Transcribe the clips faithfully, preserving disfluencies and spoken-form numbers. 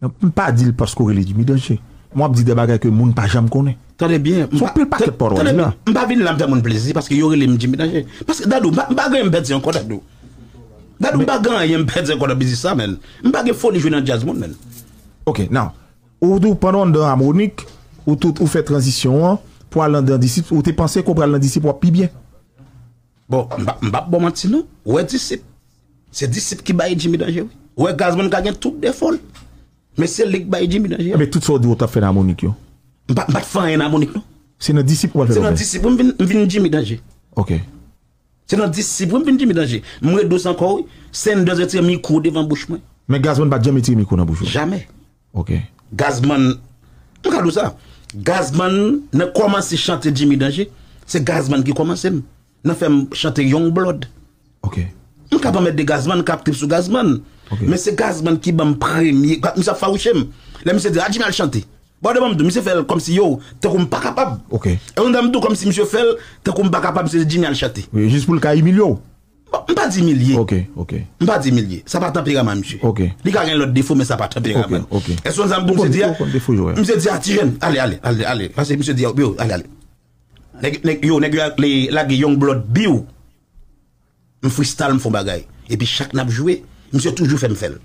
Non, m pa di l paske w rele Jimmy Danger. Mwen ap di de bagay ke moun pa janm konnen. Tande byen. Se yon pil pakèt pawòl w ap di la. M pa vin la m fè moun plezi paske yo rele m Jimmy Danger. Paske Dadou, m pa, m pa gen m pèdi ankò Dadou. Dadou, m pa gen anyen m pèdi ankò nan biznis sa, menn. M pa gen foli jwe nan djaz moun, menn. Ok, now. Ou tou, pandan w anndan Harmonik, ou tout, ou fè tranzisyon an pou al anndan Disip, ou te panse ke w pral nan Disip w ap pi byen? Bon, m pa, m p ap ba w manti non. Ou wè Disip. Se Disip ki bay Jimmy Danger, wi. Ou wè Gazman ka gen tout defo l. Men se li k bay Jimmy Danger. Ebyen, tout sa w di w t ap fè nan Harmonik yo. M pa, m pa t fè anyen nan Harmonik non. Se nan Disip ou al fè bagay? Se nan Disip wi m vin, m vin Jimmy Danger. Ok. Se nan Disip wi m vin Jimmy Danger. M ret dous ankò wi. Sanders retire mikwo devan bouch mwen. Men Gazman pa t janm retire mikwo nan bouch ou? Jamè. Ok. Gazman, m ka di w sa. Gazman nan kòmanse chante Jimmy Danger, se Gazman ki kòmanse m. Nan fè m chante Young Blood. Ok. M ka pran mèt de Gazman, m ka ap trip sou Gazman. Ok. Men se Gazman ki ban m premye. Misye ap fawouche m. Lè misye di, a Jimmy al chante. Bon, de ban m di w, misye fè l kòmsi yo, tankou m pa kapab. Ok. E yon dan m di w kòmsi misye fè l, tankou m pa kapab, misye di Jimmy al chante. Wi, jis pou l ka imilye w. Bon, m pa di imilye. Ok, ok. M pa di imilye. Sa pa tanperaman misye. Ok. Li ka gen lòt defo, men sa pa tanperaman. Ok, ok. Èske w konn sa m di w, misye di a? Ou konn defo jwè. Misye di a, ti jèn, ale, ale, ale, ale. Pase misye di a, yo, ale, ale. Nèg, nèg, yo, nèg yo lage Young Blood biw. M freestyle, m fè yon bagay. Epi chak n ap jwe, misye toujou fè m fè l.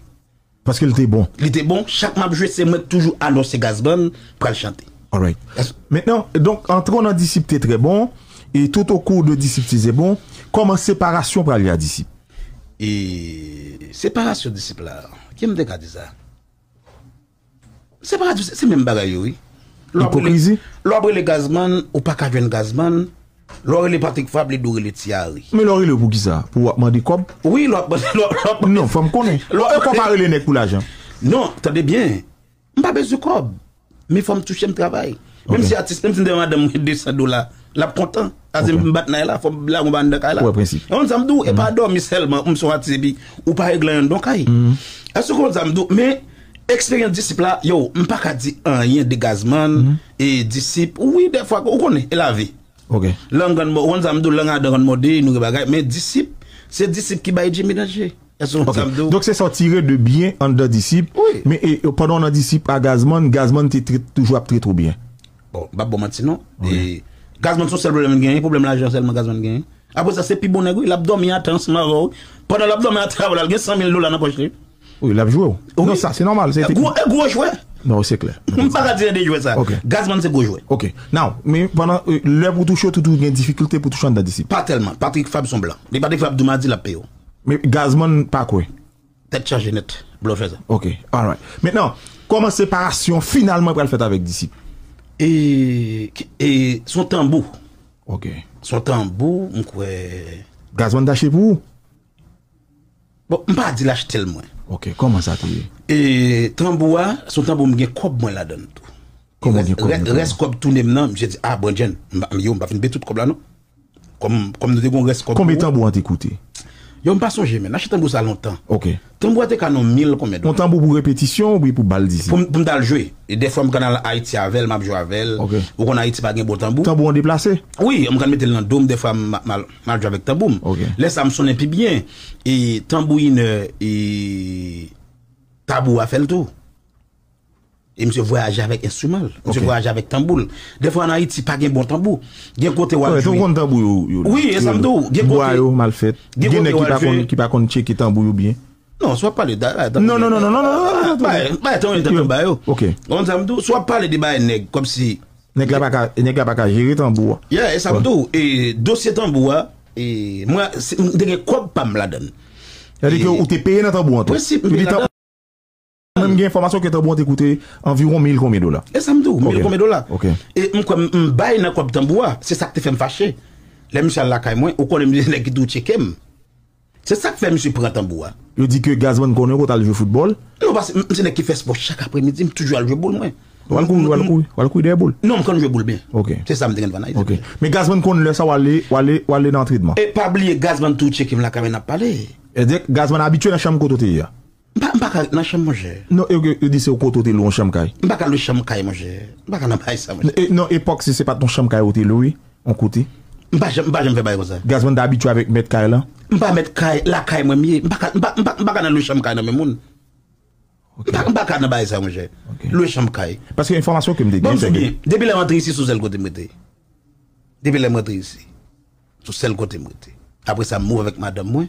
Paske l te bon. Li te bon, chak m ap jwe, se mwen k toujou anonse Gazman pral chante. Alright. Mentnan, donk, antre w nan Disip te trè bon, e tout okou de Disip te trè bon. Kòman separasyon pral ye a Disip? E separasyon Disip la, ki m te ka di sa? Separasyon, se, se menm bagay yo, wi. Lè w ap rele, ipokrizi? Lè w ap rele Gazman, ou pa ka jwenn Gazman. Lè w rele Patrick Fab, li di w rele Ti Ari. Men lè w rele yo poukisa? Pou w ap mande kòb? Wi, lè w ap mande, lè w ap mande. Non, fò m konnen. Lè w ap mande. Ou pa rele nèg pou lajan? Non, tande byen. M pa bezwen kòb. Men fò m touche, m travay. Menm si atis, menm si m te ban madanm mwen de san dola, l ap kontan. Sa se m bat nay la, fò m lage yon ba anndan kay la. Ou wè prensip. E konn sa m di w, e pa dòmi sèlman, ou m se yon atis epi ou pa regle anyen anndan yon kay. Èske w konn sa m di w? Men eksperyans Disip la, yo, m pa ka di anyen de Gazman e Disip. Wi, dèfwa, ou konnen, e lavi. Ok. Lang rann mò, ou konn sa m di w, lang adan rann mòde, nou gen bagay. Men Disip, se Disip ki bay Jimmy Danger. Èske w konn sa m di w? Donk se sa w tire de byen anndan Disip. Wi. Men e, pandan w nan Disip a Gazman, Gazman te trete, toujou ap trete w byen. Bon, m p ap ba w manti non. Wi. E, Gazman se yon sèl pwoblèm li genyen, pwoblèm lajan sèlman Gazman genyen. Apre sa, se pi bon nèg wi, l ap dòmi atè ansanm avè w. Pandan l ap dòmi atè avè w la, l gen san mil dola nan pòch li. Wi, l ap jwe w. Wi. Non, sa, se nòmal, se teknik. Gwo, e gwo jwè. Non, se klè. M pa ka di de jwè sa. Ok. Gazman se gwo jwè. Ok. Now, men pandan, e, lè pou touche w, toujou gen difikilte pou touche anndan Disip. Pa tèlman. Patrick Fab se yon blan. Depi Patrick Fab di w m a di l ap peye w. Men Gazman pa kwè. Tèt chaje nèt. Blofè sa. Ok, alright. Mentnan, kòman separasyon finalman pral fèt avèk Disip? E, e, se yon tanbou. Ok. Se yon tanbou, m kwè. Gazman t achte pou ou? Bon, m pa di l achte l mwen. Ok, kòman sa te ye? E tanbou a, se yon tanbou m gen kòb mwen ladan l tou. Kòman w gen kòb ladan l? Rès kòb tounen m nan, misye di, a, Brandjen, m pa, yo, m pa fin peye tout kòb la non. Kòm, kòm nou te gon rès kòb pou ou. Konbyen tanbou an te koute? Yo, m pa sonje, men. N achte tanbou sa lontan. Ok. Tanbou a te ka nan mil konbyen dola. Yon tanbou pou repetisyon oubyen pou bal Disip? Pou m, pou m t al jwe. E dèfwa m konn al Ayiti avè l, m ap jwe avè l. Ok. Ou konn Ayiti pa gen bon tanbou. Tanbou an deplase? Wi, m konn mete l nan do m, dèfwa m, m al, m al jwe avèk tanbou m. Ok. Lè sa m sonnen pi byen. E tanbou inè, e tanbou a fè l tou. E misye vwayaje avèk enstriman l. Misye vwayaje avèk tanbou l. Dèfwa ann Ayiti pa gen bon tanbou. Gen kote w al jwe. Wi, e sa m di w. Gen kote, bwa yo mal fèt. Gen nèg ki pa konn, ki pa konn tcheke tanbou yo byen. Non, si w ap pale de bagay tanbou. Non, non, non, non, non, non, non, non. Bagay, bagay tanbou yo. Ok. Ou konn sa m di w? Si w ap pale de bagay nèg, kòmsi nèg la pa ka, nèg la pa ka jere tanbou a. Yeah, e sa m di w. E dosye tanbou a, e mwen, m te gen kòb pa m ladan l. Sa vle di ke ou te peye nan tanbou an tou? Wi, si, m peye ladan l. Mwen, m gen enfòmasyon ke tanbou an te koute anviwon mil konbyen dola. E sa m di w, mil konbyen dola. Ok. E m kwè m, m bay nan kòb tanbou a, se sa k te fè m fache. Lè misye al lakay mwen, ou konnen m se nèg ki toujou tcheke m. Se sa k fè misye pran tanbou a. Yo di ke Gazman konnen w t al jwe foutbòl. Non, paske m, m se nèg ki fè spò chak aprèmidi, m toujou al jwe boul mwen. W al kouri, w al kouri, w al kouri dèyè boul. Non, m konn jwe boul byen. Ok. Se sa m te konn fè nan Ayiti. Ok. Men Gazman konn lè sa w ale, w ale, w ale nan antrenman. E pa bliye, Gazman toujou tcheke m lakay mwen n ap pale. Sètadi Gazman abitye nan chanm kote w te ye a. M pa, m pa ka nan chanm, monchè. Non, yo, yo, yo di se yon kote w te lwe yon chanm kay. M pa ka lwe chanm kay, monchè. M pa ka nan bagay sa, monchè. E, non, epòk si se pa t yon chanm kay ou te lwe, yon kote. M pa janm, m pa janm fè bagay konsa. Gazman te abitye avèk mèt kay lan? M pa mèt kay, lakay mwen m ye. M pa ka, m pa, m pa, m pa ka nan lwe chanm kay nan men moun. M pa, m pa ka nan bagay sa, monchè. Lwe chanm kay. Paske enfòmasyon ke m te gen, se ke. Depi lè m antre isi, sou sèl kote m rete. Depi lè m antre isi, sou sèl kote m rete. Apre sa, m move avèk madanm mwen.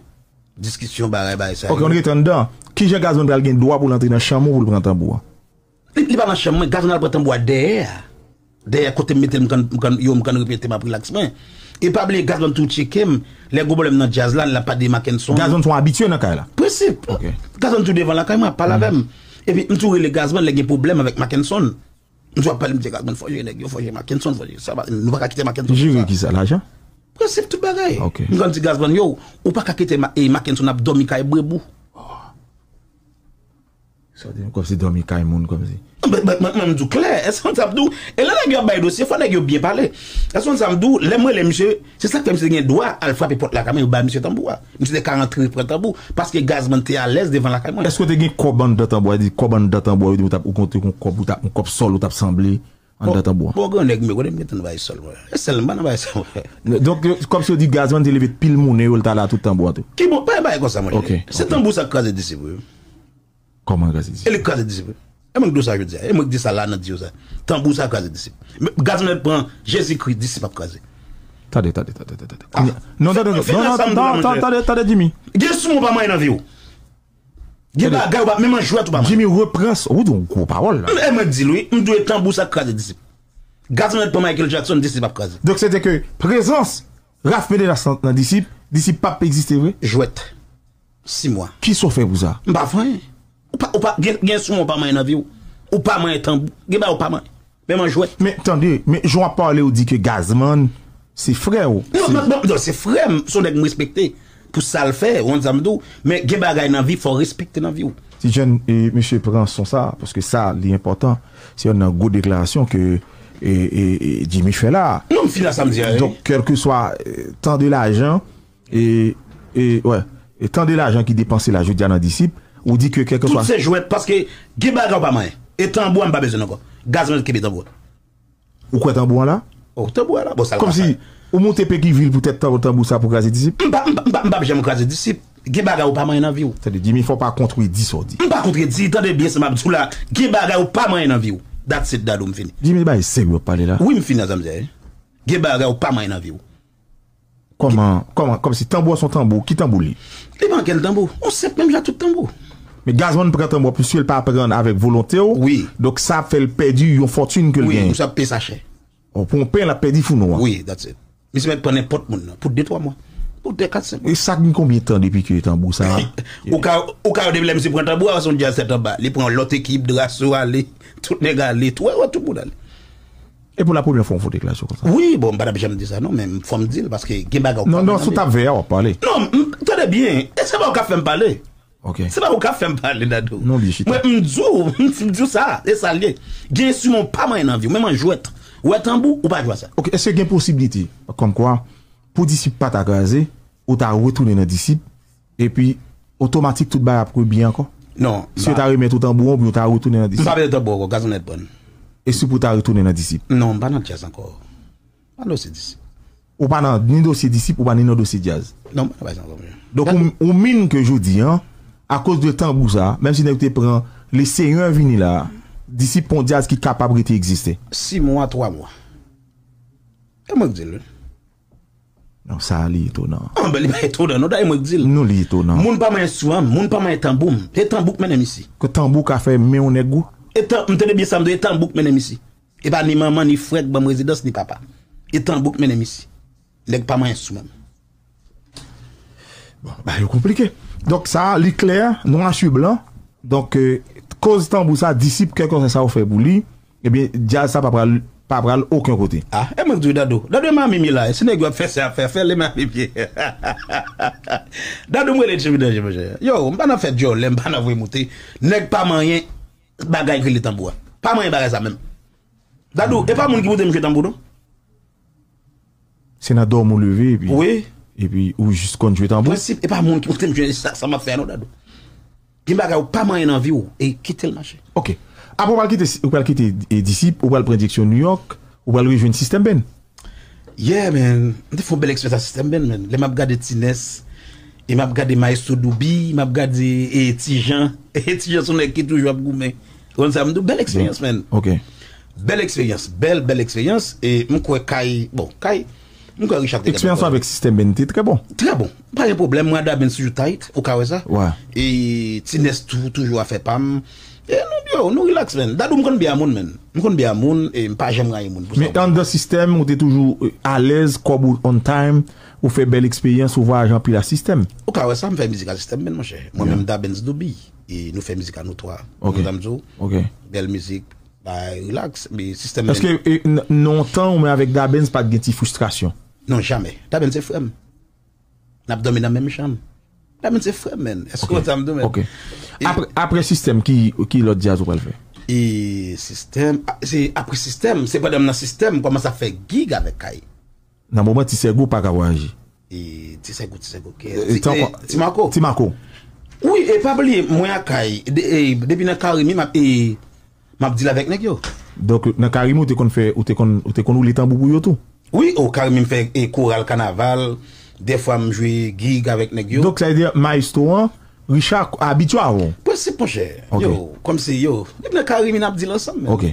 Diskisyon, bagay, bagay sa. Ok, ann rete anndan. Kijan Gazman pral gen dwa pou l antre nan chanm ou pou l pran tanbou a? Li, li pa nan chanm mwen, Gazman al pran tanbou a dèyè a. Dèyè kote m mete l, m konn, m konn, yo, m konn repete, m ap rilaks mwen. E pa bliye, Gazman tou tcheke m. Lè gwo pwoblèm nan djaz la, l ap pale de Mackenson. Gazman tou abitye nan kay la. Prensip. Gazman tou devan lakay mwen, ap pale avè m. Epi, m tou rele Gazman lè gen pwoblèm avèk Mackenson. M tou ap pale, m di Gazman, fò jere nèg yo, fò jere Mackenson, fò jere sa, nou pa ka kite Mackenson. Jere kisa, lajan? Prensip tout bagay. Ok. M konn di Gazman, yo, ou pa ka kite Mackenson ap dòmi kay brebou. Sa di kòmsi dòmi kay moun kòmsi. Mwen m di w klè, èske w sa m di w, e lè nèg yo ap bay dosye, fò nèg yo byen pale. Èske w sa m di w, lè m rele misye, se sa k fè misye te gen dwa al frape pòt lakay mwen, yo bay misye tanbou a. Misye te ka rantre pran tanbou, paske Gazman te alèz devan lakay mwen. Èske w te gen kòb anndan tanbou a, di kòb anndan tanbou a, yo di w t ap, ou konte yon kòb, ou t ap, yon kòb sòl, ou t ap sanble anndan tanbou a. Bon, bon, nèg mwen, konnen m gentan nan bagay sòl mwen. E sèl m pa nan bagay sa mwen. Donk, kòmsi yo di Gazman te leve pil mounen yo, l t al a tout tanbou a tou. Ki bon, pa gen bagay konsa, monchè. Se tanbou sa k kraze disip ou yo. Kòman kraze disip? E li k kraze disip wi. E mwen k di w sa jodi a. E mwen k di sa la nan di yo sa. Tanbou sa kraze disip. Gazman pran Jezikri, disip ap kraze. Tande, tande, tande, tande, tande. Non, tande, tande, non, non, tande, tande, tande, Jimmy. Gen sou mwen w pa manyen nan vi w. Gen bagay ou pa, menm an jwèt ou pa manyen. Jimmy, repran sa. Ou di yon gwo pawòl la. E mwen k di l wi. M di w e tanbou sa k kraze disip. Gazman pran Michael Jackson, disip ap kraze. Donk se te ke prezans Ralph Ménélas nan, nan disip, disip p ap egziste vre? Jwèt. Sis mwa. Kisa w fè pou sa? M pa fè anyen. Ou pa, ou pa, gen, gen enstriman ou pa manyen nan vi w. Ou pa manyen tanbou. Gen bagay ou pa manyen. Menm an jwèt. Men tande, men jan w ap pale ou di ke Gazman se frè w. Non, non, non, non, se frè m, se yon nèg m respekte. Pou sa l fè, ou konn sa m di w. Men gen bagay nan vi, fò w respekte nan vi w. Ti jèn, e, mesye pran son sa, paske sa, li enpòtan. Se yonn nan gwo deklarasyon ke, e, e, e, Jimmy fè la. Non, m fin a sa m di a, wi. Donk, kèlkeswa, e, tan de lajan, E, e, wè, e tan de lajan ki depanse la jodi a nan disip, ou di ke kèlkeswa. Tout se jwèt, paske gen bagay ou pa manyen. E tanbou a m pa bezwen l ankò. Gazman kenbe tanbou a. Ou kwè tanbou an la? O, tanbou a la. Bon, sa l pa fè. Kòmsi, ou moute Petyvil poutèt tanbou, tanbou sa pou kraze disip? M pa, m pa, m pa, m p ap janm kraze disip. Gen bagay ou pa manyen nan vi w. Tande, Jimmy, fò w pa kontredi sa w di. M pa kontredi, tande byen sa m ap di w la. Gen bagay ou pa manyen nan vi w. That's it, Dadou, m fini. Jimmy, bagay serye w ap pale la. Wi, m fini a sa m di a, wi. Gen bagay ou pa manyen nan vi w. Kòman, kòman, kòmsi tanbou a se yon tanbou, ki tanbou li? Li pa ankenn tanbou. Yon senp menm jan ak tout tanbou. Men Gazman pran tanbou a, piske l pa pran l avèk volonte w. Wi. Donk sa ap fè l pèdi yon fòtin ke l genyen. Wi, misye ap peye sa chè. O, pou yon pen, l ap pèdi founo a. Wi, that's it. Misye mèt pran nenpòt moun nan, pou de twa mwa. Pou de, kat, senk mwa. E sa gen konbyen tan depi ke tanbou sa a? Ou ka, ou ka wè depi lè misye pran tanbou a, se yon djaz tèt anba. Li pran yon lòt ekip, Drasso ale, tout nèg ale, tou, wè, wè, tout moun ale. E pou la premyè fwa w fè yon deklarasyon konsa? Wi, bon, m pa t ap janm di sa non, men fò m di l, paske gen bagay ou pa wè nan vi w. Non, non, si w t ap veye a, w ap pale. Non, m, tande byen, e se pa ou k ap fè m pale. Ok. Se pa ou k ap fè m pale, Dadou. Non, byen chita. Mwen, m di w, m di w sa, e sa l ye. Gen enstriman ou pa manyen nan vi w, menm an jwèt. Wè tanbou, ou pa jwe a sa. Ok, èske gen posiblite, kòmkwa, pou disip pa ta kraze, ou ta retounen nan disip, epi otomatik tout bagay ap rebyen ankò? Non. Si yo ta remèt ou tanbou an, ou ta retounen nan disip? M pa bezwen tanbou ankò, Gazman mèt pran l. E si pou w ta retounen nan disip? Non, m pa nan djaz ankò. M pa nan dosye disip. Ou pa nan ni dosye disip, ou pa ni nan dosye djaz? Non, m pa nan dosye ankò, mesye. Donk, ou, ou min ke jodi a, akoz de tanbou sa, menm si nèg yo te pran Le Seigneur vini la, disip pa yon djaz ki kapab rete egziste? Sis mwa, twa mwa. E mwen k di l, wi. Non, sa a li etonan. An, ben, li pa etonan, non, dayè mwen k di l. Non, li etonan. Moun pa manyen enstriman m, moun pa manyen tanbou m. Se tanbou k mennen m isi. Ke tanbou ka fè men yon nèg gwo? E tan, m tande byen sa m di w, e tanbou k mennen m isi. E pa ni manman, ni frè k ban m rezidans, ni papa. E tanbou k mennen m isi. Nèg pa manyen enstriman m. Bon, bagay yo konplike. Donk, sa a, li klè, nwa sou blan. Donk, e, koz tanbou sa, disip, kèlkeswa sa ou fè pou li, Ebyen, djaz sa pa pral, pa pral okenn kote. Ah, e mwen k di w, Dadou. Dadou e Mamimye la, si nèg yo ap fè sa y ap fè, fè l e Mamimye. Dadou, m rele Jimmy Danje, monchè. Yo, m pa nan fè dyòlè, m pa nan voye moute. Nèg pa manyen bagay k rele tanbou a. Pa manyen bagay sa menm. Dadou, e pa moun ki montre m jwe tanbou, non. Se nan dòmi w leve, epi, wi, epi ou jis konn jwe tanbou. Prensip, e pa moun ki montre m jwe sa, sa m ap fè a, non, Dadou. Gen bagay ou pa manyen nan vi w, e kite l mache. Ok. Apre ou pral kite, ou pral kite, e, Disip, ou pral pran direksyon New York, ou pral rejwenn System Band. Yeah, man. M te fè yon bèl eksperyans ak System Band, man. Lè m ap gade T-Ness, E m ap gade Maestro Douby, m ap gade e, Ti Jan. E Ti Jan se yon nèg ki toujou ap goumen. Ou konn sa m di w? Bèl eksperyans, man. Ok. Bèl eksperyans, bèl, bèl eksperyans. E m kwè Kay, bon, Kay, m kwè Richard te Eksperyans avèk System Band te trè bon. Trè bon. Pa gen pwoblèm, mwen ak Da Benz toujou tight, ou ka wè sa. Wè. E Ti Nès tou, toujou afè pa m. E nou, yo, nou relax, man. Dadou, m konn byen a moun, man. M konn byen a moun, e m pa janm rayi moun pou sa. Men anndan System, ou te toujou, e, alèz, kòb ou on time, ou fè bèl eksperyans, ou vwayaje anpil a System. Ou ka wè sa, m fè mizik a System, man, monchè. Mwen menm, Da Benz Douby, e nou fè mizik a nou twa. Ok. Ou konn sa m di w? Ok. Bèl mizik, bay relax, men System, man. Èske, e, n-, nan yon tan, ou menm avèk Da Benz, pa t gen ti fristrasyon? Non, jamè. Da Benz se frè m. N ap dòmi nan menm chanm. Da Benz se frè m, man. Èske w konn sa m di w, man? Ok. E Apre, apre System, ki, ki lòt djaz ou pral fè? E System, a, se apre System, se pandan m nan System, m kòmanse ap fè gig avèk Kay. Nan moman Ti Sègo pa ka vwayaje. E Ti Sègo, Ti Sègo, ke E, Ti, tan- e, Ti Marco. Ti Marco. Wi, e pa bliye, mwen ak Kay, de, e, depi nan Carimi, m ap, e, m ap deal avèk nèg yo. Donk, nan Carimi, ou te konn fè, ou te konn, ou te konn woule tanbou pou yo tou? Wi, o Carimi m fè, e, koral kanaval, dèfwa m jwe gig avèk nèg yo. Donk, sa vle di, maestro an, Richard, abitye avè w? Prensip, monchè. Ok. Yo, kòmsi, yo, depi nan Carimi n ap deal ansanm, man. Ok.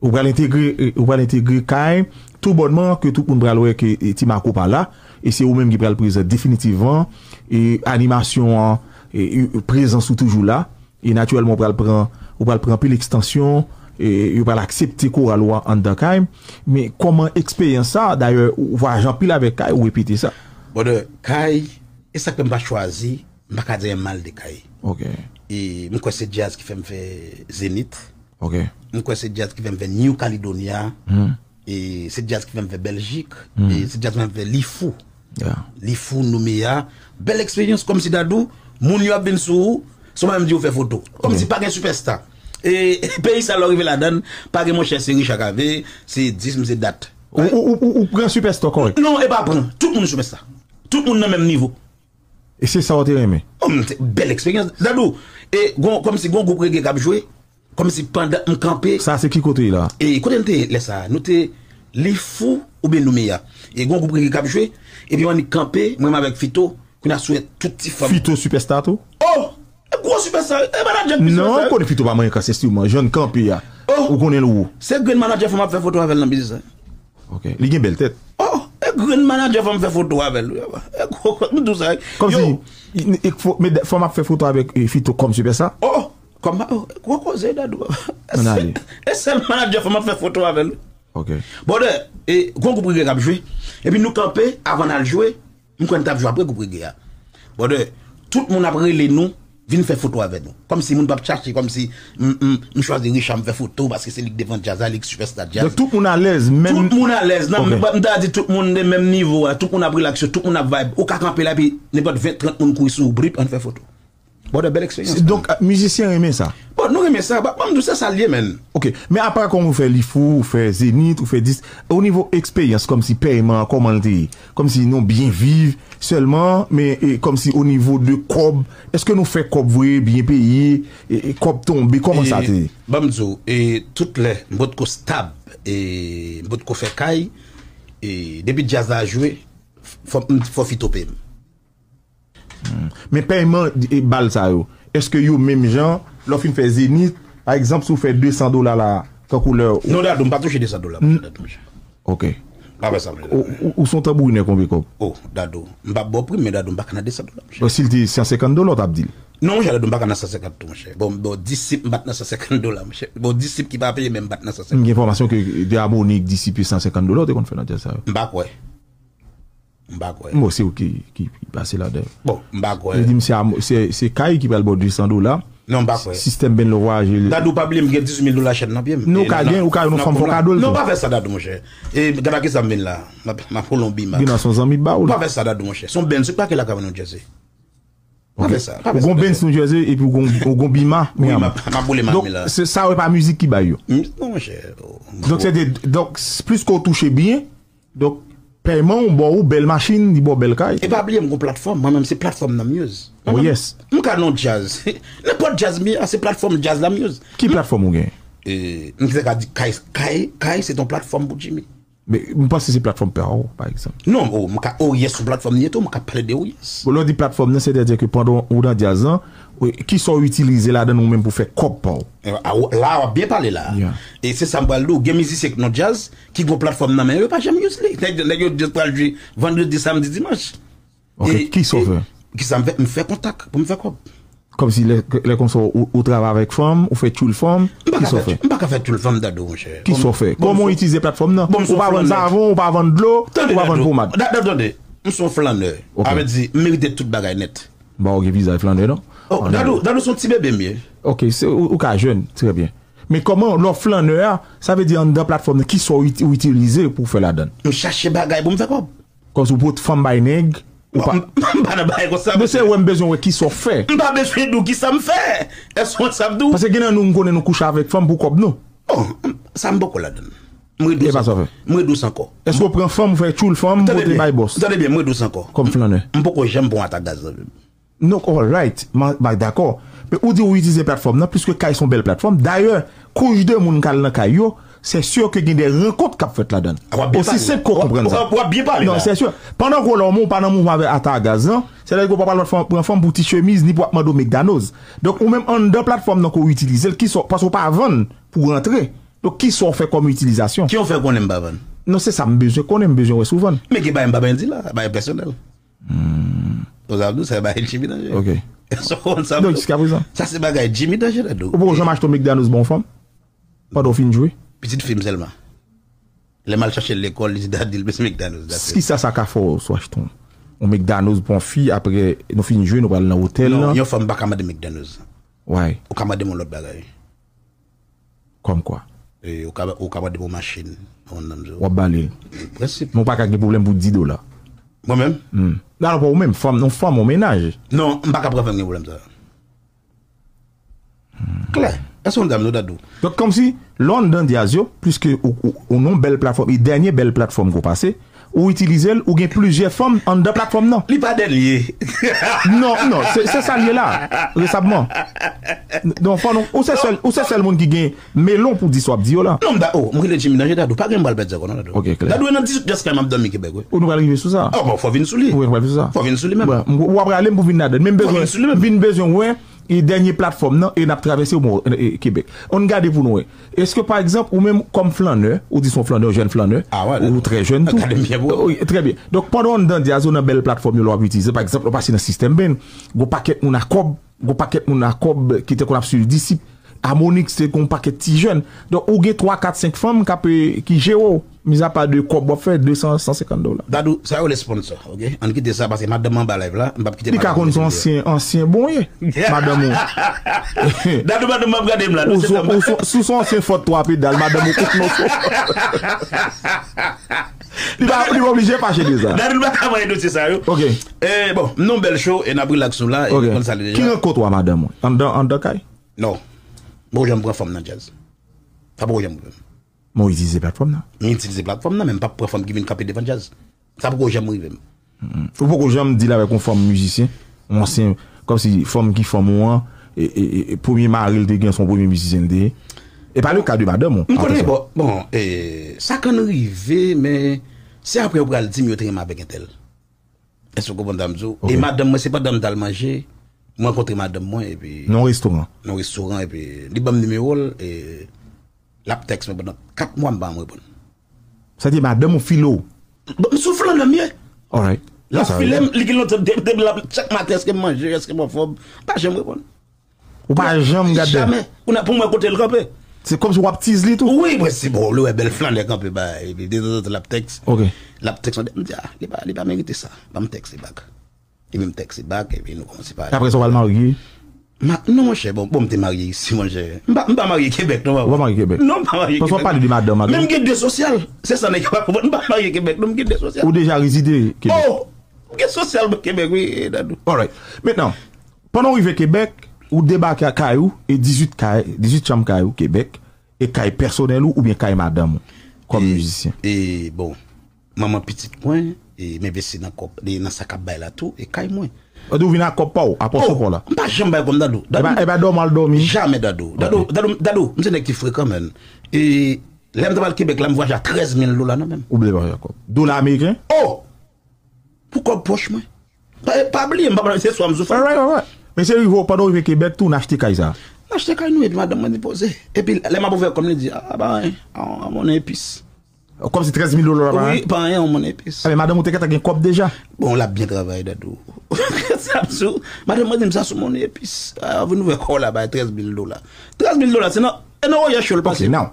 Ou pral entegre, e, ou pral entegre Kay, tou bònman ke tout moun pral wè ke, e, Ti Marco pa la, e se ou menm ki pral prezan definitivman, e animasyon an, e, e, prezans ou toujou la, e natirèlman ou pral pran, ou pral pran anpil ekstansyon, e yo pral aksepte koral ou a anndan Kay, men kòman eksperyans sa, dayè, ou vwayaje anpil avèk Kay, ou repete sa. Brother, Kay, e sa k fè m pa chwazi, m pa ka di anyen mal de Kay. Ok. E m kwè se djaz ki fè m fè Zenith. Ok. M kwè se djaz ki fè m fè New Caledonia. Hmm. E se djaz ki fè m fè Bèljik. Hmm. E se djaz ki fè m fè Lifou. Yeah. Lifou, Nouméa. Bèl eksperyans, kòmsi Dadou, moun yo ap vin sou ou, se ou menm di yo fè foto. Kòmsi pa gen sipèsta. E peyi sa lè w rive ladan l, pa gen monchè, se Richard Cavé, se dis m, se dat. Ou, ou, ou, ou pran sipèsta kòrèk? Non, e pa pran. Tout moun sipèsta. Tout moun nan menm nivo. E se sa w te renmen? Oh, m te, bèl eksperyans. Dadou, e gon, kòmsi gon gwoup reggae k ap jwe, kòmsi pandan m kanpe. Sa se ki kote la? E kote n te ye lè sa a? Nou te Lifou oubyen Nouméa. E gon gwoup reggae k ap jwe, epi m annik kanpe, mwen menm avèk Fito, kounye a sou wè tout ti fanm. Fito sipèsta tou? Oh! E gwo sipèsta, e manadjè k pi sipèsta. Non, ou konnen Fito pa manyen kase enstriman, jan l kanpe a. Oh! Ou konnen l wo. Se grenn manadjè fò m ap fè foto avè l nan biznis la. Ok. Li gen bèl tèt. Oh, e grenn manadjè fò m fè foto avè l. E gwo, m di w sa. Kòmsi, i- i- fò, men fò m ap fè foto avèk, e, Fito kòm sipèsta? Oh, kòm, oh, gwo koze, Dadou. Ann ale. E sèl manadjè fò m ap fè foto avè l. Ok. Brother, e, gon gwoup reggae k ap jwe. Epi nou kanpe, avan n al jwe, m kwè n t ap jwe apre gwoup reggae a. Brother, tout moun ap rele nou, vin fè foto avè nou. Kòmsi moun p ap chache, kòmsi m, m, m chwazi Richard, m fè foto, paske se li k devan djaz la, li k sipèsta djaz. Donk tout moun alèz, menm. Tout moun alèz, nan, ok, m ta di tout moun de menm nivo a, tout moun ap relax yo, tout moun ap vibe. Ou ka kanpe la, epi nenpòt ven, trant moun kouri sou ou, blip, ann fè foto. Brother, bèl eksperyans. Donk, mizisyen renmen sa. Bon, nou renmen sa. Ba, ban m di w, se sa l ye, man. Ok, men apa kòman ou fè Lifou, ou fè Zenith, ou fè dis, o nivo eksperyans, kòmsi pèyman an, kòman l te ye? Kòmsi nou byen viv sèlman, men, e, kòmsi o nivo de kòb, èske nou fè kòb vre, byen peye, e, e kòb tonbe, kòman sa te ye? Ban m di w, e, tout lè, m potko stab, e, m potko fè kay, e, depi djaz la jwe, fò, fò Fito peye m. Hmm. Men pèyman, e, bal sa yo, èske yo menm jan, lè w fin fè Zenith, pa egzanp, si w fè de san dola la, tankou lè w- Non, Dadou, m pa touche de san dola, monchè, Dadou, monchè. Ok. M pa fè sa, monchè. Ou, ou, ou se yon tanbourinè konbe kòb? Oh, Dadou, m p ap ba w prim, men Dadou, m pa ka nan de san dola, monchè. Bon, si l te san senkant dola, w t ap di l? Non, monchè, Dadou, m pa ka nan san senkant tou, monchè. Bon, bon, disip, m pa t nan san senkant dola, monchè. Bon, disip ki pa peye, men m pa t nan san senkant. M gen enfòmasyon ke De Amonique, disip, san senkant dola, w te konn fè nan djaz sa yo. M pa kwè. M pa kwè. Bon, se ou ki, ki, ki pase ladan. Bon, m pa kwè. Li di m se a-, se, se kay ki pral ba w de san dola. Non, m pa kwè. Sistèm band lè w vwayaje. Dadou, pa bliye m gen dizuit mil dola chèn nan pye m. Non, ou ka gen, ou ka, nou fanm fè w kado l tou. Non, pa fè sa, Dadou, monchè. E gad a kisa m vin la. M ap, m ap kolonbi, m ap. Bina se yon zanmi ba w l. Pa fè sa, Dadou, monchè. Se yon band, se pa ke la ka vann yon jersey. Pa fè sa, pa fè sa. Ou gon Benz New Jersey epi ou gon, ou gon Bima Miami. Wi, m ap, m ap boule Miami la. Donk, se sa yo pa mizik ki bay yo. Non, monchè. Donk, se de, donk, plis ke w touche byen, donk, pèyman ou ba w bèl machin, li ba w bèl kay. E pa bliye, m gon platfòm. Mwen menm, se platfòm nan m use. Oh, yes. M ka nan djaz. Nenpòt djaz m ye a, se platfòm djaz la m use. Ki platfòm ou gen? E, m te ka di, Kay, Kay, Kay, se yon platfòm pou Jimmy. Men, m panse se platfòm pa w, pa egzanp. Non, oh, m ka Oyes sou platfòm li ye tou, m ka pale de Oyes. Bon, lè w di platfòm nan, sètadi ke pandan ou nan djaz lan, kisa w itilize ladan ou menm pou fè kòb pa w? La w ap byen pale la. E se sa m pral di w, gen mizisyen k nan djaz ki gon platfòm nan men yo, yo pa janm use li. Nèg yo just pral jwe vandredi, samdi, dimanch. Ok, kisa w fè? Kisa m fè? M fè kontak pou m fè kòb. Kòmsi lè, lè konsa ou, ou travay avèk fanm, ou fè tchoul fanm, kisa w fè? M pa ka fè tchoul fanm, Dadou, monchè. Kisa w fè? Kòman w itilize platfòm nan? Ou pa vann savon, ou pa vann dlo, ou pa vann pomad. Tande, m se yon flannè. Sa vle di, m merite tout bagay nèt. M pa wè w gen vizaj flannè, non? Dadou, Dadou se yon ti bebe m ye. Ok, ou ka jèn, trè byen. Men kòman, lè w flannè a, sa vle di anndan platfòm nan, kisa w itilize pou w fè ladan l? M chache bagay pou m fè kòb. Kòmsi w pot fanm bay nèg. Ou pa. M pa nan bagay konsa. Men se wè m bezwen wè kisa w fè. M pa bezwen di w kisa m fè. Èske w konn sa m di w? Paske gen nan nou m konnen nou kouche avèk fanm pou kòb nou. Bon, sa m poko ladan l. M ret dous ankò. M ret dous ankò. Èske w pran fanm, ou fè tchoul fanm, pote bay bòs? Tande byen, m ret dous ankò. Kòm flannè. M poko janm pran atak gaz nan vi m. Non, alright, m dakò. Men ou di ou itilize platfòm nan, piske kay se yon bèl platfòm. Dayè, kouch de moun k al nan kay yo, se si ke gen de rankont k ap fèt ladan l. Osi senp ke w konprann sa. W ap byen pale la. Non, se si. Pandan ke w la, ou pa nan mouvman avèk ata a gaz lan, sètadi ke w pa pral pran fanm pou ti chemiz, ni pou w ap mande w McDonald's. Donk, ou menm anndan platfòm nan ke w itilize l, kisa, paske w pa vann pou w rantre. Donk, kisa w fè kòm itilizasyon? Ki w fè konnen m pa vann? Non, se sa m bezwen konnen, m bezwen wè si w vann. Men gen bagay m pa bezwen di la, bagay pèsonèl. Ou sa ap di w sa e bagay Jimmy Danje. Ok. Sa w konn sa m di w? Donk, jiskaprezan. Sa se bagay Jimmy Danje, Dadou. Ou poko janm achte yon McDonald's ba yon fanm? Pandan w fin jwe? Pitit fi m sèlman. Lè m al chache l lekòl, li di dadi l bezwen McDonald's, that's it. Kisa sa ka fè w si w achte yon McDonald's pou yon fi, apre nou fin jwe, nou pral nan otèl lan? Non, yon fanm pa ka mande m McDonald's. Why? Ou ka mande m yon lòt bagay. Kòmkwa? Ou ka mande m yon machin. W ap ba li l. Prensip. Men w pa ka gen pwoblèm pou di dola. Mwen menm? Hmm. Alò, pa ou menm, fanm, yon fanm, yon mennaj. Non, m pa ka pran fanm gen pwoblèm sa. Klè. Èske w konn sa m di w, Dadou? Donk, kòmsi, lè w anndan djaz yo, piske ou, ou, ou nan yon bèl platfòm, e dènye bèl platfòm ke w pase, ou itilize l, ou gen plizyè fanm anndan platfòm nan. Li pa dènye. Non, non, se, se sa l ye la, resabman. Donk, fò nou, ou se sèl, ou se sèl moun ki gen melon pou di sa w ap di yo la. Non, m da, oh, m rele Jimmy Danje, Dadou, pa gen m pral pèdi ankò non, Dadou. Ok, klè. Dadou, e nan dizuit dè sky m ap dòmi Kebèk, wi. Ou nou pral rive sou sa. Oh, bon, fò w vin sou li. Wi, nou pral vin sou sa. Fò w vin sou li menm. Bon, w ap rale m pou vin ladan l. Men m bezwen, m vin bezwen wè e dènye platfòm nan, e n ap travèse Kebèk. Ann gade pou nou wè. Èske, pa egzanp, ou menm kòm flannè, ou di se yon flannè, yon jèn flannè, ou trè jèn tou. Trè byen. Donk, pandan w anndan djaz ou nan bèl platfòm yo la w ap itilize, pa egzanp, lè w pase nan Sistèm Band, gon pakèt moun a kòb, gon pakèt moun a kòb ki te konn ap swiv Disip, Amonix te gon pakèt ti jèn. Donk, ou gen twa, kat, senk fanm k ap, ki jere w. Mizapa de kòb w ap fè, de san, san senkant dola. Dadou, sa yo rele sponsor, ok? Ann kite sa, paske madanm mwen anba live la, m p ap kite madanm mwen. Li ka konn se yon ansyen, ansyen bon ye, madanm ou. Dadou, madanm mwen ap gade m la. Ou se yon ansyen fòt twa pedal, madanm ou kout non sou. Li pa, li pa oblije fache de sa. Dadou, li pa ka voye dosye sa yo. Ok. Eh, bon, m nan yon bèl show, e n ap relax nou la, e nou konn sa l deja. Ki rankont ou a madanm ou? Anndan, anndan kay? Non. M poko janm pran fanm nan djaz. Sa poko janm rive m. Men w itilize platfòm nan. M itilize platfòm nan, men m p ap pran fanm ki vin kanpe devan djaz. Sa poko janm rive m. Ou poko janm deal avèk yon fanm mizisyen, yon ansyen, kòmsi fanm ki fanm ou an, e, e, e, e premye mari l te gen se yon premye mizisyen l te ye. E pa le ka de madanm ou. M konnen, bon, bon, e, sa konn rive, men se apre yo pral di m yo te renmen avèk entèl. Èske w konprann sa m di w? E madanm mwen, se pandan m t al manje, m rankontre madanm mwen, epi. Nan yon restoran? Nan yon restoran, epi li ban m nimewo l, e l ap tèks mwen pandan kat mwa, m pa janm reponn. Sa di madanm ou file w? Bon, m sou flannè m ye. Alright. L ap file m, li gen lontan, depi, depi l ap, chak maten, èske m manje, èske m anfòm, m pa janm reponn. Ou pa janm gade. Jamè. Kounye a pou mwen kote l kanpe. Se kòmsi w ap tease li tou? Wi, mwen se bon, li wè bèl flannè kanpe ba, epi detanzantan l ap tèks. Ok. L ap tèks mwen, m di, ah, li pa, li pa merite sa. Ban m tèks li bak. Epi m tèks li bak, epi nou kòmanse pale. Apre sa w al marye? Ma, non, monchè, bon, bon, m te marye isi, monchè. M pa, m pa marye Kebèk, non, papa. Ou pa marye Kebèk? Non, m pa marye Kebèk. Paske w ap pale de madanm, malgre. Men m gen de sosyal. Se sa nèg yo pa konprann. M pa marye Kebèk, non, m gen de sosyal. Ou deja rezide Kebèk? Oh! M gen sosyal mwen Kebèk, wi, Dadou. Alright. Mentnan, Pandan w rive Kebèk, ou debake kay ou e dizuit kay, dizuit chanm kay ou Kebèk, e kay pèsonèl ou oubyen kay madanm ou kòm mizisyen? E, e, bon, manman pitit mwen, e, m envesti nan kòb, nan sa k ap bay la tou, e kay mwen. Ou di w vin ak kòb pa w, a pòch ou pa w la? M pa janm bay kòb, Dadou. Dadou. E pa, e pa dòmi w al dòmi? Jamè, Dadou. Dadou, Dadou, Dadou, m se nèg ki frekan, menn. E, Lè m t ap al Kebèk la, m vwayaje a trèz mil dola nan men m. Ou bliye vwayaje a kòb. Dola ameriken? Oh! Pou kòb pòch mwen. Pa, pa bliye, m pa pral se swa m sou fanm. Alright, alright. Men se rive pandan w rive Kebèk tou, n achte kay sa. N achte kay nou, epi madanm mwen depoze. Epi lè m ap ouvè kòm li di, a, pa anyen, a, a monnen epis. Kòmsi trèz mil dola pa anyen? Wi, pa anyen, yon monnen epis. A, men madanm ou te gentan gen kòb deja? Bon, l ap byen travay, Dadou. Sa ap sou, madanm mwen di m sa sou monnen epis. A, vin ouvè kò w la, bay trèz mil dola. Trèz mil dola, se nan, e nan woyè cho l pase. Ok, now.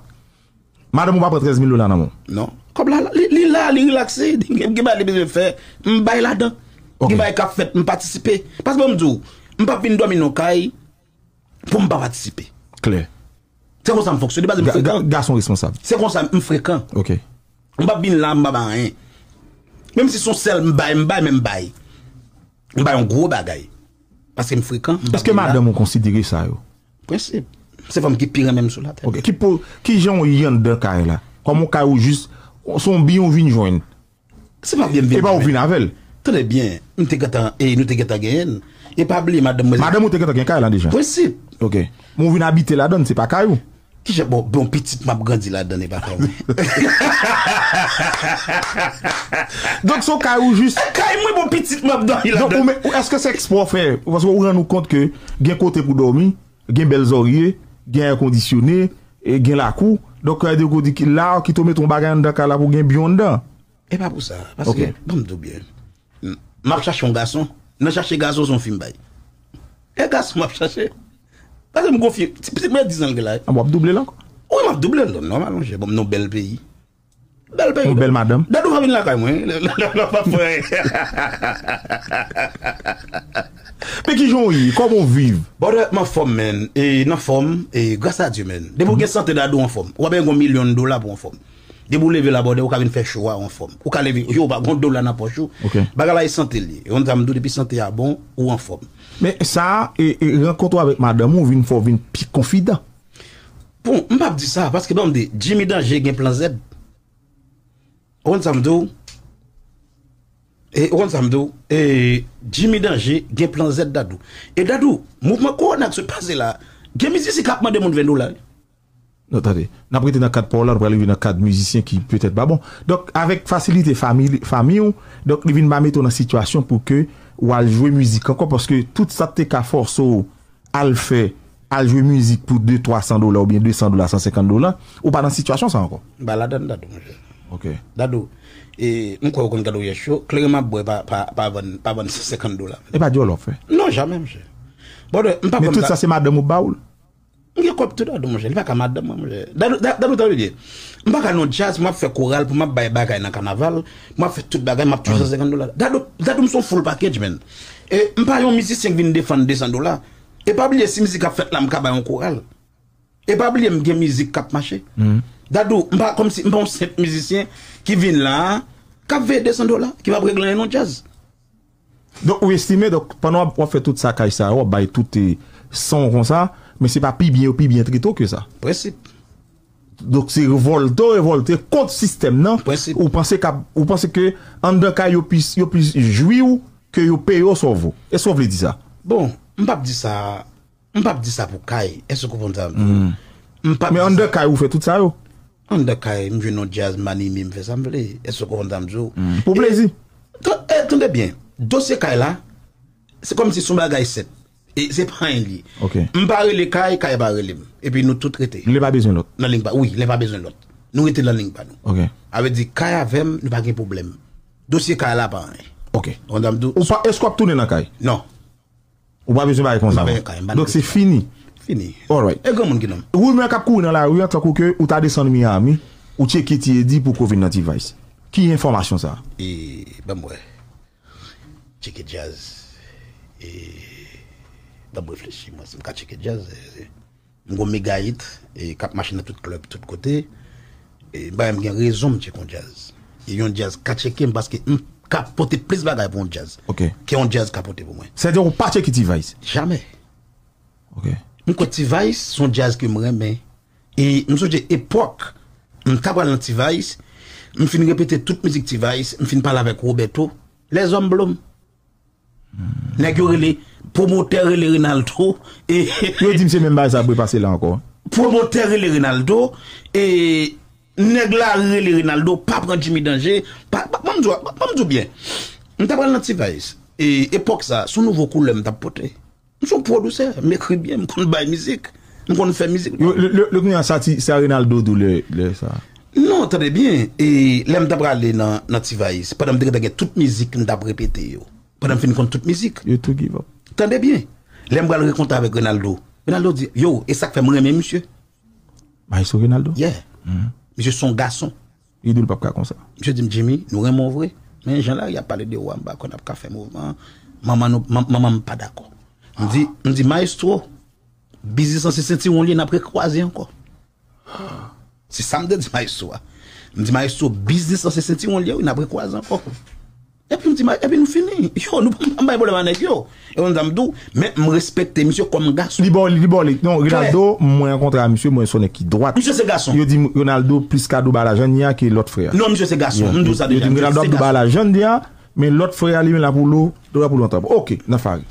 Madanm ou pa pran trèz mil dola nan men w? Non. Kòb la, li, li la, li rilakse. Gen, gen bagay li bezwen fè, m bay ladan. Gen bagay k ap fèt, m patisipe. Paske ban m di w, m p ap vin dòmi nan kay pou m pa patisipe. Klè. Se konsa m fonksyone, paske m frekan. Gason responsab. Se konsa m frekan. Ok. M p ap vin la, m pa bay anyen. Menm si se yon sèl m bay, m bay, men m bay. M bay yon gwo bagay. Paske m frekan. Èske madanm ou konsidere sa yo? Prensip. Se fanm ki pi renmen m sou latè. Ok. Ki po, ki jan w ye anndan kay la? Kòm yon kay ou jis, se yon byen ou vin jwenn? Se pa byen m vin jwenn. E pa ou vin avè l? Tande byen, m te gentan, e nou te gentan genyen l. E pa bliye madanm mwen. Madanm ou te gentan gen kay la deja? Prensip. Ok. Men ou vin abite ladan l, se pa kay ou? Kijan bon, bon pitit m ap grandi ladan l, e pa kay mwen. Donk se yon kay ou jis. Kay mwen, bon pitit m ap dòmi ladan l. Donk ou men, èske se eksprè w fè? Paske ou rann ou kont ke gen kote pou dòmi, gen bèl zòrye, gen èkondisyone, e gen lakou. Donk, sa vle di ou di ki la, kit ou mete yon bagay anndan kay la pou gen byen anndan. E pa pou sa. Paske, ban m di w byen. M ap chache yon gason. Nan chache gason, se yon fi m bay. E gason m ap chache. Paske m gon fi, ti pitit mwen dizan l gen la. A, w ap double l ankò? Wi, m ap double l, nòmal, monchè. Ban m nan yon bèl peyi. Bèl peyi. Yon bèl madanm. Dadou pa vin lakay mwen. Dadou pa fè anyen. Men kijan w ye? Kòman w viv? Brother, m anfòm, man. E, m anfòm. E, gras a Dye, man. Depi w gen sante, Dadou anfòm. Ou pa bezwen gen yon milyon dola pou w anfòm. Depi w leve la, brother, ou ka vin fè show a, ou anfòm. Ou ka leve, yo, ou pa gen yon dola nan pòch ou. Ok. Bagay la, e sante l ye. Yon dam tou, depi sante a bon, ou anfòm. Men sa, e, e rankont ou avèk madanm ou vin fè w vin pi konfidan. Bon, m p ap di sa, paske ban m di, Jimmy Danje gen plan Z. Ou konn sa m di w? E, ou konn sa m di w? E, Jimmy Danje gen plan Z, Dadou. E Dadou, mouvman kowona k sot pase la, gen mizisyen k ap mande moun ven dola, wi. Non, tande. N ap rete nan kad pa w la, nou pral rive nan kad mizisyen ki petèt pa bon. Donk, avèk fasilite fanmi, fanmi w, donk, li vin pa mete w nan sitiyasyon pou ke w al jwe mizik ankò, paske tout sa k te ka fòse w al fè, al jwe mizik pou de, twa san dola oubyen de san dola, san senkant dola, ou pa nan sitiyasyon sa ankò. M pa ladan, Dadou, monchè. Ok. Dadou, e, m kwè ou konn gade w yè cho, kleren m ap bwè pa, pa, pa vann, pa vann san senkant dola. E pa dyòl w ap fè? Non, jamè, monchè. Brother, m pa konn. Men tout sa se madanm ou ba w l? M gen kòb tou, Dadou, monchè. Li pa ka madanm mwen, monchè. Dadou, Da-, Dadou, tande byen. M pa ka nan djaz, m ap fè koral, pou m ap bay bagay nan kanaval, m ap fè tout bagay, m ap touche san senkant dola. Dadou, Dadou, m se yon full package, man. E m pa yon mizisyen k vin defann de san dola. E pa bliye, si mizik ap fèt la, m ka bay yon koral. E pa bliye, m gen mizik k ap mache. Dadou, m pa kòmsi, m pa yon senp mizisyen ki vin la, k ap veye de san dola, ki p ap regle anyen nan djaz. Donk, ou estime, donk, pandan w ap, w ap fè tout sakaj sa yo, w ap bay tout, e, san w konsa, men se pa pi byen yo pi byen trete w ke sa. Prensip. Donk, se revòlte w revòlte kont sistèm nan. Prensip. Ou panse k ap, ou panse ke anndan kay yo plis, yo plis jwi w ke yo peye w sa w vo. Èske w vle di sa? Bon, m p ap di sa. M p ap di sa pou kay. Èske w konprann sa m di w? M p ap di sa. Men anndan kay ou fè tout sa yo? Anndan kay, m jwe nan djaz, m anime, m fè sa m vle. Èske w konprann sa m di w? Pou plezi. Tande byen. Dosye kay la, se kòmsi se yon bagay senp. E se pa anyen li ye. M pa rele kay, kay pa rele m. Epi nou tout rete. Len pa bezwen lòt. Nan len pa, wi, len pa bezwen lòt. Nou rete nan len pa nou. Sa vle di kay avè m, nou pa gen pwoblèm. Dosye kay la pa anyen. Ok. Ou konprann sa m di w? Ou pa, èske w ap tounen nan kay? Non. Ou pa bezwen bagay konsa. M pa bezwen kay, m pa nan bezwen. Donk se fini. Fini. Alright. E granmoun ki nan m. Rimè k ap kouri nan lari an tankou ke ou ta desann Miami, ou tcheke T-Eddy pou ke w vin nan T-Vice. Ki enfòmasyon sa? E, ban m wè. Tcheke djaz. E, ban m reflechi, mwen, si m ka tcheke djaz. E, M gon mega hit, e, k ap mache nan tout klèb, tout kote. E, m pa menm gen rezon m tcheke yon djaz. E yon djaz ka tcheke m paske m ka pote plis bagay pou yon djaz ke yon djaz ka pote pou mwen. Sètadi ou pa tcheke T-Vice? Jamè. Ok. M kwè T-Vice se yon djaz ke m renmen. E m sonje epòk m ta pral nan T-Vice, m fin repete tout mizik T-Vice, m fin pale avèk Roberto, lèzòm blo m. Nèg yo rele, pwomotè rele Renaldo. E yo di m se menm bagay sa ap repase la ankò. Pwomotè rele Renaldo. E Nèg la rele Renaldo, pa pran Jimmy Danje, pa, pa, ban m di w, ban m di w byen. M t ap pral nan T-Vice. E epòk sa, se yon nouvo koulè m t ap pote. M se yon pwodousè, m ekri byen, m konn bay mizik, m konn fè mizik. Yo, le, le, le kounye a sa ti, sa Renaldo tou lè, lè sa. Non, tande byen. E lè m t ap prale nan, nan T-Vice, pandan m te gentan gen tout mizik m t ap repete yo. Pandan m fin konn tout mizik. Yo tou give up. Tande byen. Lè m pral rankontre avèk Renaldo, Renaldo di, yo, e sa k fè m renmen misye. Maestro Renaldo? Yeah. Misye se yon gason. Li di l p ap ka konsa. Misye di m, Jimmy, nou renmen w vre. Men jan lari ap pale de ou a, m pa kwè n ap ka fè mouvman. Manman nou, man- manman m pa dakò. M di, m di, maestro, biznis lan se sentiwon l ye, n ap rekwaze ankò. Se sa m te di maestro a. M di, maestro, biznis lan se sentiwon l ye, wi, n ap rekwaze ankò. Epi m di, ma- epi nou fini. Yo, nou pa bay pwoblèm a nèg yo. E konn sa m di w, men m respekte misye kòm gason. Li bò li, li bò li. Non, Renaldo, mwen rankontre a misye, mwen se yon nèg ki dwat. Misye se gason. Yo di m, Renaldo plis ka dou ba lajan ni a ke lòt frè a. Non, misye se gason. M di w sa Yo deja. di m, Misye Renaldo ap se dou ba gason. Lajan ni a, men lòt frè a li menm la pou lo, dwa pou lo antanp. Ok, nan fari.